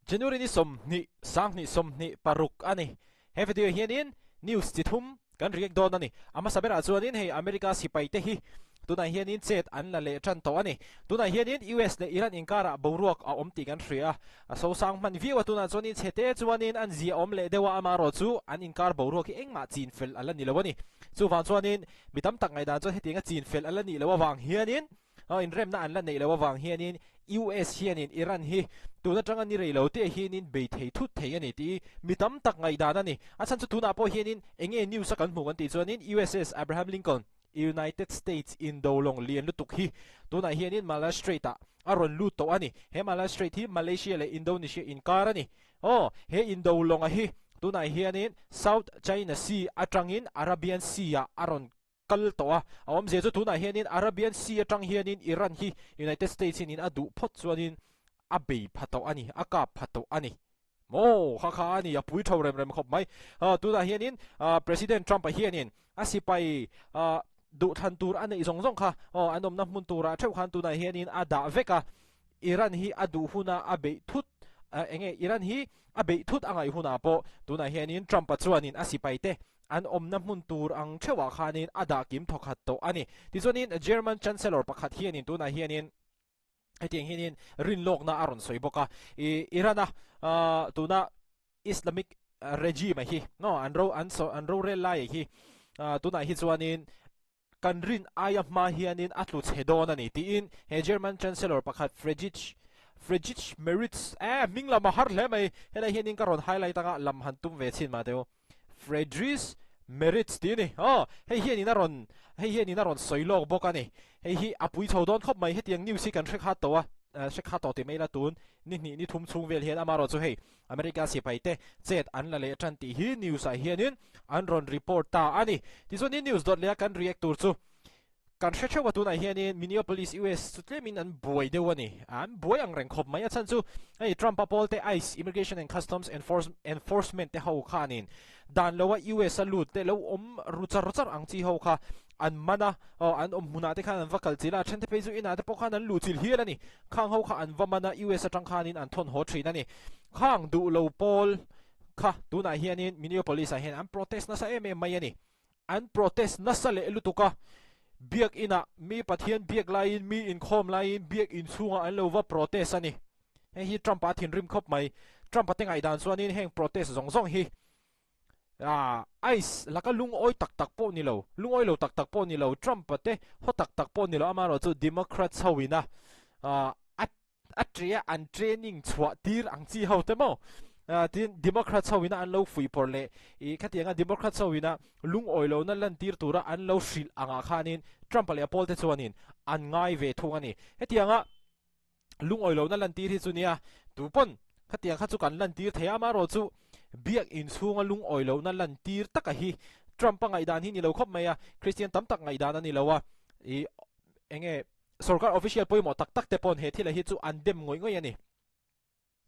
January ni 20 2026 a ni. He video hianin news chi thum kan react dawn a ni. A hmasa berah chuanin hei America sipai te hi tunah hianin chet an la leh tan tawh a ni. Tunah hianin US leh Iran inkarah boruak a awm tih kan hria a, a sosang hman viau a tunah chuanin chhe te chuanin an zia awm leh deuh a, amaherawh chu an inkar boruak hi engmah chin fel a la ni lo a ni. Chuvang chuanin mi tam tak ngaihdan chuan hetianga chin fel a la nih loh avang hianin inremna an la neih loh avang hianin US hianin Iran hi tun atanga ni rei lo te hianin bei thei thut thei a ni tih mi tam tak ngaihdan a ni. A chhan chu tunah pawh hianin enge news a kan hmuh kan tih chuanin USS Abraham Lincoln, United States indo lawng lian lutuk hi tunah hianin Malay Strait ah a rawn lut tawh a ni. He Malay Strait hi Malaysia leh Indonesia inkar a ni. Aw, he indo lawnga hi tunah hianin South China Sea atangin Arabian Sea ah a rawn kal tawh a, a awmzia chu tunah hianin Arabian Sea atang hianin Iran hi United States in a duh phawt chuanin a bei pha tawh a ni, a kap pha tawh a ni. Maw, kha kha a ni, a pui tho rem rem khawp mai. Tunah hianin President Trump-a hianin a sipai duhthlan tur a neih zawng zawng kha an awmna hmun turah theuh khan tunah hianin a dah vek a, Iran hi a duh huna a beih thut enge Iran hi a beih thut a ngaih hunah pawh tunah hianin Trump-a chuanin a sipaite an awmna hmun tur ang theuhah khanin a dah kim thawkhat tawh a ni. Tichuanin German Chancellor pakhat hianin tunah hianin hetiang hianin rinlawkna a rawn sawi bawk a, i Iran-a tuna Islamic regime hi no an ro an an rorel lai hi tunah hi chuanin Kan rin aia hma hianin a tlu chhe dawn a ni, tiin he German Chancellor pakhat Friedrich Friedrich Merz, eh, hming lam a har hle mai, helai hianin ka rawn highlight anga lam han tum ve chhin mah teh u. Friedrich Merz tih a ni. Aw, hei hianin a rawn, hei hianin a rawn sawi lawk bawk a ni. Hei hi a pui chho dawn khawp mai, hetiang news hi kan hre khat tawh a, hre khat tawh tih mai ila tun ni hnih ni thum chhung vel hian amaherawhchu hei America sipai te chet an la leh tan tih hi news ah hianin an rawn report ta a ni. Tichuanin news dawt leh a kan react tur chu kan hre theuh a tunah hianin Minneapolis US chu tlemin an buai deuh a ni. An buai ang reng khawp mai a chhan chu hei Trump a pawl te ice, Immigration and Customs Enforcement te ho khanin dan lo a US a lut te lo awm ru char char ang chi ho kha an man a, aw an awm hmunah te khan an va kal chilh a, a then te phei chu inah te pawh khan an luh chilh hial a ni. Khang ho kha an va man a, US atang khanin an thawn haw thin a ni. Khang duh lo pawl kha tunah hianin Minneapolis ah hian an protest nasa em em mai a ni. An protest nasa leh lutuk a, biak inah mi Pathian biak laiin mi inkhawm laiin biak inchhungah an lo va protest a ni. Hei hi Trump-a thinrim khawp mai. Trump-a te ngaihdan chuanin heng protest zawng zawng hi Ah, ice laka lungawi tak tak pawh ni lo, lungawi lo tak tak pawh ni lo, Trump-a te haw tak tak pawh ni lo, amaherawhchu Democrats ho ina ah a a ṭe a an training chhuah tir ang chi ho te maw? Ah, tin Democrats ho ina an lo fuihpawrh leh ih khatianga Democrats ho ina lungawi lohna lantir tura an lo hrilh angah khanin Trump-a leh a pawlte chuanin an ngai ve thung a ni. Hetianga lungawi lohna lantir hi chu nia, tu pawn khatiang kha chu kan lantir thei a, amaherawhchu biak inchhunga lungawi lohna lantir taka hi Trump-a ngaihdan hi ni lo khawp mai a, Christian tam tak ngaihdan a ni lo a, ih enge sorkar official pawimawh tak tak te pawn he thila hi chu an dem ngawih ngawih a ni.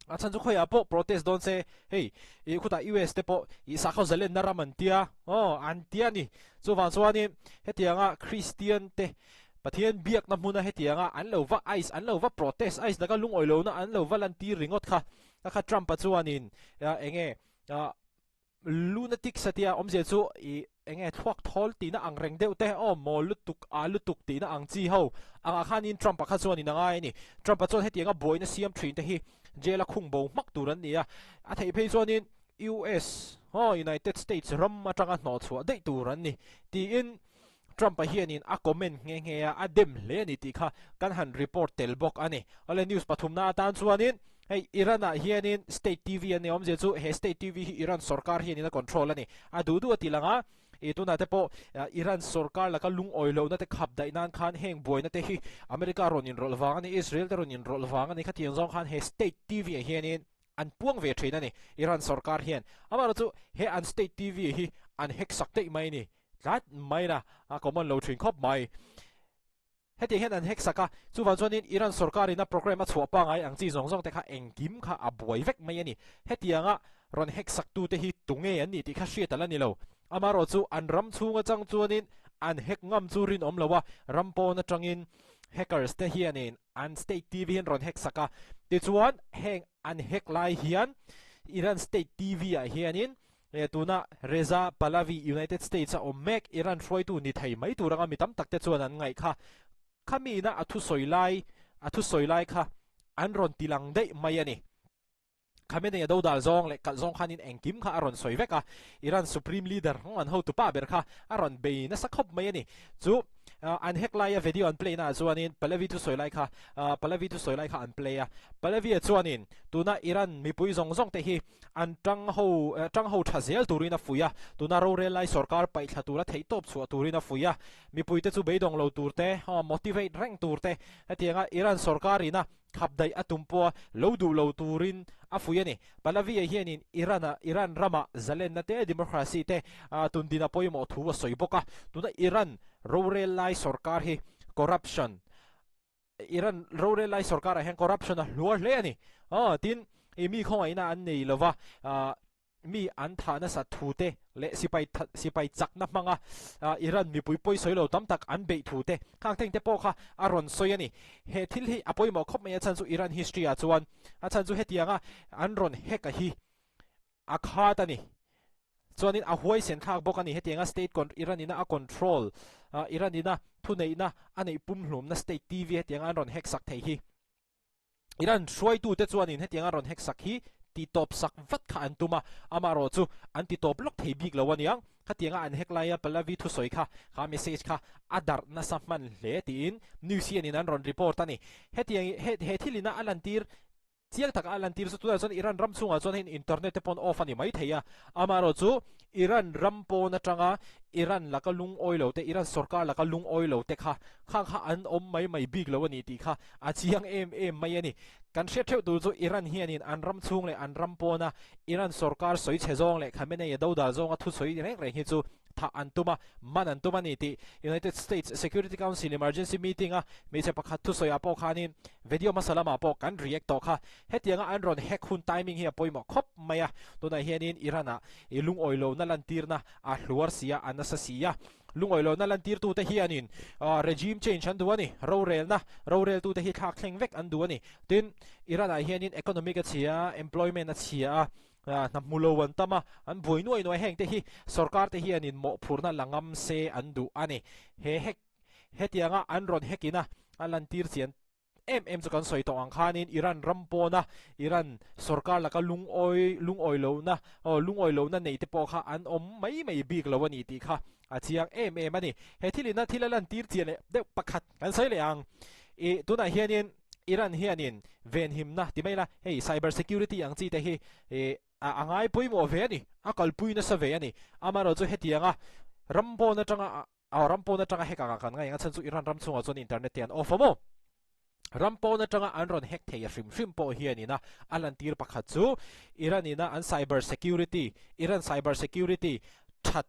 A chhan chu khawiah pawh protest dawn se, hei ih khutah US te pawh ih sakhaw zalenna ram an tia, aw an tia a ni. Chuvang chuanin hetianga Christian te Pathian biakna hmuna hetianga an lo va ice, an lo va protest, ice laka lungawi lohna an lo va lantir ringawt kha, a kha Trump-a chuanin enge Lunatics a tia awmzia chu ih enge thluak thawl tihna ang reng deuh te aw maw lutuk a lutuk tihna ang chi ho angah khanin Trump-a kha chuanin a ngai a ni. Trump-a chuan hetianga buaina siam thin te hi jail a khung bo hmak tur an ni a, a theih phei chuanin US aw United States ram atanga hnawh chhuah daih tur an ni tiin Trump-a hianin a comment nghe nghe a, a dem hle a ni tih kha kan han report tel bawk a ni. Awle news pathumna atan chuanin hei Iran-ah hianin state TV an nei awmzia chu he state TV hi Iran sorkar hianin a control a ni. A duh duh a ti lang a, ih tunah te pawh Iran sorkar laka lungawi lohna te khap daih nan khan heng buaina te hi America rawn inrawlh vang a ni, Israel te rawn inrawlh vang a ni khatiang zawng khan he state TV-ah hianin an puang ve thin a ni Iran sorkar hian. Amaherawhchu he an state TV hi an hack sak daih mai a ni. Tlat mai na a common lo thin khawp mai. Hetiang hian an hack sak a, chuvang chuanin Iran sorkarin a program a chhuah pangai ang chi zawng zawng te kha engkim kha a buai vek mai a ni. Hetianga rawn hack sak tute hi tunge an nih tih kha hriat a la ni lo. Amaherawh chu an ram chhung atang chuanin an hack ngam chu rinawm lo a, ram pawn atangin hackers te hianin an state TV hian rawn hack sak a, tichuan heng. an hack lai hian Iran state TV ah hianin tuna Reza Pahlavi United States a awm mek Iran hruaitu ni thei mai tur anga mi tam tak te chuan an ngaih kha. Khami ina a thusawi lai a thusawi lai kha an rawn ti lang daih mai a ni. Khamenei a dodal zawng leh kalh zawng khanin engkim kha a rawn sawi vek a, Iran Supreme Leader an hotu pa ber kha a rawn bei nasa khawp mai a ni. Chu an hack laia video an play naah chuanin Pahlavi thusawi lai kha Pahlavi thusawi lai kha an play a. Pahlavi-a chuanin tuna Iran mipui zawng zawng te hi an tang ho tang ho tha zel turin a fuih a, tuna rorel lai sorkar paihthla tura theihtawp chhuah turin a fuih a, mipuite chu beidawng lo tur te, motivate reng tur te, hetianga Iran sorkarina khap daih a tum pawha lo duh lo turin a fuih a ni. Pahlavi-a hianin Iran-a Iran rama zalenna te, democracy te tundin a pawimawh thu a sawi bawk a, tuna Iran rorel lai sorkar hi corruption Iran rorel lai sorkarah hian corruption a hluar hle a ni. Tin, i mi khawngaihna an nei lova, mi an thah nasat thu te leh sipai sipai chakna hmanga Iran mipui pawisawi lo tam tak an beih thu te khang theng te pawh kha a rawn sawi a ni. He thil hi a pawimawh khawp mai a chhan chu Iran history ah chuan a chhan chu hetianga an rawn hack a hi a khat a ni. Chuanin a huaisen thlak bawk a ni. Hetianga state Iran ina a control Iran ina thuneihna a neih pumhlumna state TV hetianga an rawn hack sak thei hi. Iran hruaitute chuanin hetianga rawn hack sak hi titawp sak vat kha an tum a, amaherawh chu an titawp lawk thei bik lo aniang. Khatianga an hack laia Pallavi thusawi kha, kha message kha a darh nasa hman hle tiin news hianin an rawn report a ni. Hetiang he thilina a lantir Chiang taka a lantir chu tunah chuan Iran ram chhungah chuan hei internet te pawn off a ni mai thei a, amaherawh chu Iran ram pawn atanga Iran laka lungawi lo te, Iran sorkar laka lungawi lo te kha khang kha an awm mai mai bik lo a ni tih kha a chiang em em mai a ni. Kan hriat theuh tur chu Iran hianin an ram chhung leh an ram pawna Iran sorkar sawi chhe zawng leh Khamenei a dodal zawnga thusawi reng reng hi chu thah an tum a, man an tum a ni tih United States Security Council Emergency Meeting a hmeichhe pakhat thusawiah pawh khanin video hmasa lamah pawh kan react tawh kha. Hetianga an rawn hack hun timing hi a pawimawh khawp mai a, tunah hianin Iran-ah i lungawilohna lantirna a hluar si a, a nasa si a. Lungawilohna lantirtute hianin regime change an duh a ni, rorelna, roreltute hi thlak thleng vek an duh a ni. Tin, Iran-ah hianin economic a chhia a, employment a chhia a, Hna hmu lo an tam a, an buai nuai nuai heng te hi sorkar te hianin mawhphurhna la ngam se an duh a ni. He hek hetianga an rawn hekin a, a lantir chian em em chu kan sawi tawh ang khanin Iran ram pawna Iran sorkar laka lungawi lungawi lohna aw lungawi lohna nei te pawh kha an awm mai mai bik lo a ni tih kha a chiang em em a ni. He thilina thil a lantir chian leh deuh pakhat kan sawi leh ang. Ih tunah hianin Iran hianin venhimna ti mai ila, hei cyber security ang chi te hi ih a ngai pawimawh ve a ni, a kalpui nasa ve a ni. Amaherawh chu hetianga ram pawn atanga aw ram pawn atanga hack anga kan ngaih ang a chhan chu Iran ram chhungah chuan internet te an off a maw? Ram pawn atanga an rawn hack thei a hrim hrim pawh hianin a a lantir pakhat chu Iran ina an cyber security Iran cyber security that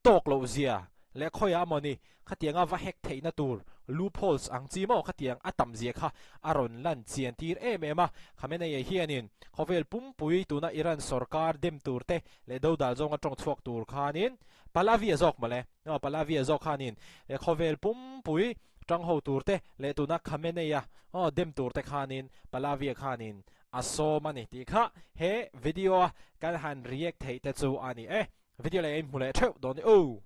tawk loh zia leh khawiah emaw ni khatianga va hack theihna tur loopholes ang chi maw khatiang a tam zia kha a rawn lan chian tir em em a. Khamenei hianin khawvel pumpui tuna Iran sorkar dem tur te leh dodal zawnga tawng chhuak tur khanin Pahlavi a zawk mawle aw Pahlavi a zawk khanin khawvel pumpui tang ho tur te leh tuna Khamenei a aw dem tur te khanin Pahlavi a khanin a sawm a ni tih kha he video a kan han react theih te chu a ni e. Video leh a inhmu leh theuh dawn ni u.